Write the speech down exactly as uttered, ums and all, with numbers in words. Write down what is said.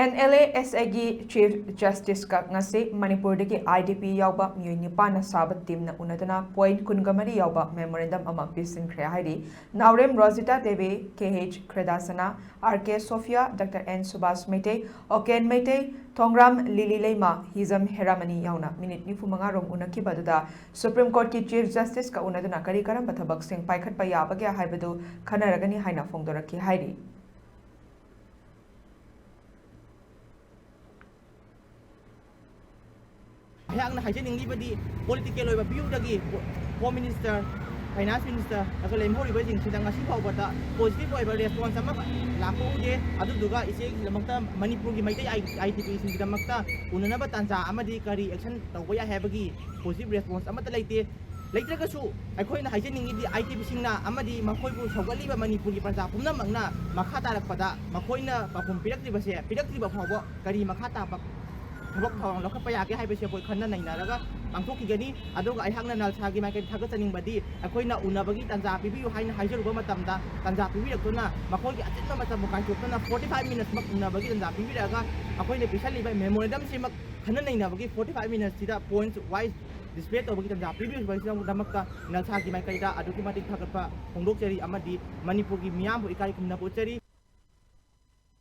NLASAꯒꯤ Chief Justiceꯀ ꯉꯁꯤ ꯃꯅꯤꯄꯨꯔꯗꯒꯤ IDP ꯌꯥꯎꯕ ꯃꯤꯑꯣꯏ ꯅꯤꯄꯥꯟꯅ ꯁꯥꯕ teamꯅ ꯎꯅꯗꯨꯅ point ꯀꯨꯟꯒ ꯃꯔꯤ ꯌꯥꯎꯕ memorandum ꯑꯃ ꯄꯤꯁꯤꯟꯈ꯭ꯔꯦ ꯍꯥꯏꯔꯤ꯫ ꯅꯥꯎꯔꯦꯝ Rozita Devi, KH ꯈ꯭ꯔꯦꯗꯥꯁꯅꯥ, RK Sophia, Doctor N Subhas Meitei, ꯑꯣꯀꯦꯟ Meitei, ꯊꯣꯡꯒ꯭ꯔꯥꯝ ꯂꯤꯂꯤ ꯂꯩꯃ, ꯍꯤꯖꯝ ꯍꯦꯔꯥꯃꯅꯤ ꯌꯥꯎꯅ minute ꯅꯤꯐꯨ ꯃꯉꯥ ꯔꯣꯝ ꯎꯅꯈꯤꯕ ꯑꯗꯨꯗ Supreme Courtꯀꯤ Chief Justiceꯀ ꯎꯅꯗꯨꯅ ꯀꯔꯤ ꯀꯔꯝꯕ ꯊꯕꯛꯁꯤꯡ ꯄꯥꯏꯈꯠꯄ ꯌꯥꯕꯒꯦ ꯍꯥꯏꯕꯗꯨ ꯈꯟꯅꯔꯒꯅꯤ ꯍꯥꯏꯅ ꯐꯣꯡꯗꯣꯔꯛꯈꯤ ꯍꯥꯏꯔꯤ꯫ ꯑꯩꯍꯥꯛꯅ ꯍꯥꯏꯖꯅꯤꯡꯂꯤꯕꯗꯤ political ꯑꯣꯏꯕ viewꯗꯒꯤ Home Minister, Finance Minister ꯑꯗꯨꯒ ꯂꯦꯝꯍꯧꯔꯤꯕꯁꯤꯡꯁꯤꯗ ꯉꯁꯤ ꯐꯥꯎꯕꯗ positive ꯑꯣꯏꯕ response ꯑꯃꯈꯛ ꯂꯥꯛꯄ ꯎꯗꯦ꯫ ꯑꯗꯨꯗꯨꯒ ꯏꯆꯦꯒꯤꯗꯃꯛꯇ ꯃꯅꯤꯄꯨꯔꯒꯤ ꯃꯩꯇꯩ IDPꯁꯤꯡꯒꯤꯗꯃꯛꯇ ꯎꯅꯅꯕ ꯇꯥꯟꯖꯥ ꯑꯃꯗꯤ ꯀꯔꯤ action ꯇꯧꯕ ꯌꯥꯏ ꯍꯥꯏꯕꯒꯤ positive response ꯑꯃꯠꯇ ꯂꯩꯇꯦ꯫ ꯂꯩꯇ꯭ꯔꯒꯁꯨ ꯑꯩꯈꯣꯏꯅ ꯍꯥꯏꯖꯅꯤꯡꯉꯤꯗꯤ IDPꯁꯤꯡꯅ ꯑꯃꯗꯤ ꯃꯈꯣꯏꯕꯨ ꯁꯧꯒꯠꯂꯤꯕ ꯃꯅꯤꯄꯨꯔꯒꯤ ꯄ꯭ꯔꯖꯥ ꯄꯨꯝꯅꯃꯛꯅ ꯃꯈꯥ ꯇꯥꯔꯛꯄꯗ ꯃꯈꯣꯏꯅ ꯄꯥꯎꯈꯨꯝ ꯄꯤꯔꯛꯇ꯭ꯔꯤꯕꯁꯦ, ꯄꯤꯔꯛꯇ꯭ꯔꯤꯕ ꯐꯥꯎꯕ ꯀꯔꯤ ꯃꯈꯥ ꯇꯥꯕ ꯊꯕꯛ ꯊꯧꯔꯥꯡ ꯂꯧꯈꯠꯄ ꯌꯥꯒꯦ ꯍꯥꯏꯕꯁꯤ ꯑꯩꯈꯣꯏ ꯈꯟꯅ ꯅꯩꯅꯔꯒ ꯄꯥꯡꯊꯣꯛꯈꯤꯒꯅꯤ꯫ ꯑꯗꯨꯒ ꯑꯩꯍꯥꯛꯅ ꯅꯜꯁꯥꯒꯤ ꯃꯥꯏꯀꯩꯗ ꯊꯥꯒꯠꯆꯅꯤꯡꯕꯗꯤ ꯑꯩꯈꯣꯏꯅ ꯎꯅꯕꯒꯤ ꯇꯥꯟꯖꯥ ꯄꯤꯕꯤꯌꯨ ꯍꯥꯏꯅ ꯍꯥꯏꯖꯔꯨꯕ ꯃꯇꯝꯗ ꯇꯥꯟꯖꯥ ꯄꯤꯕꯤꯔꯛꯇꯨꯅ ꯃꯈꯣꯏꯒꯤ ꯑꯆꯤꯟꯕ ꯃꯇꯝꯕꯨ ꯀꯥꯏꯊꯣꯛꯇꯨꯅ forty five minutesꯃꯛ ꯎꯅꯕꯒꯤ ꯇꯥꯟꯖꯥ ꯄꯤꯕꯤꯔꯛꯑꯒ ꯑꯩꯈꯣꯏꯅ ꯄꯤꯁꯜꯂꯤꯕ memorandumꯁꯤꯃꯛ ꯈꯟꯅ ꯅꯩꯅꯕꯒꯤ forty five minutesꯁꯤꯗ points wise display ꯇꯧꯕꯒꯤ ꯇꯥꯟꯖꯥ ꯄꯤꯕꯤꯔꯛꯄꯒꯤꯗꯃꯛꯇ ꯅꯜꯁꯥꯒꯤ ꯃꯥꯏꯀꯩꯗ ꯑꯗꯨꯛꯀꯤ ꯃꯇꯤꯛ ꯊꯥꯒꯠꯄ ꯐꯣꯡꯗꯣꯛꯆꯔꯤ ꯑꯃꯗꯤ ꯃꯅꯤꯄꯨꯔꯒꯤ ꯃꯤꯌꯥꯝꯕꯨ ꯏꯀꯥꯏ ꯈꯨꯝꯅꯕ ꯎꯠꯆꯔꯤ꯫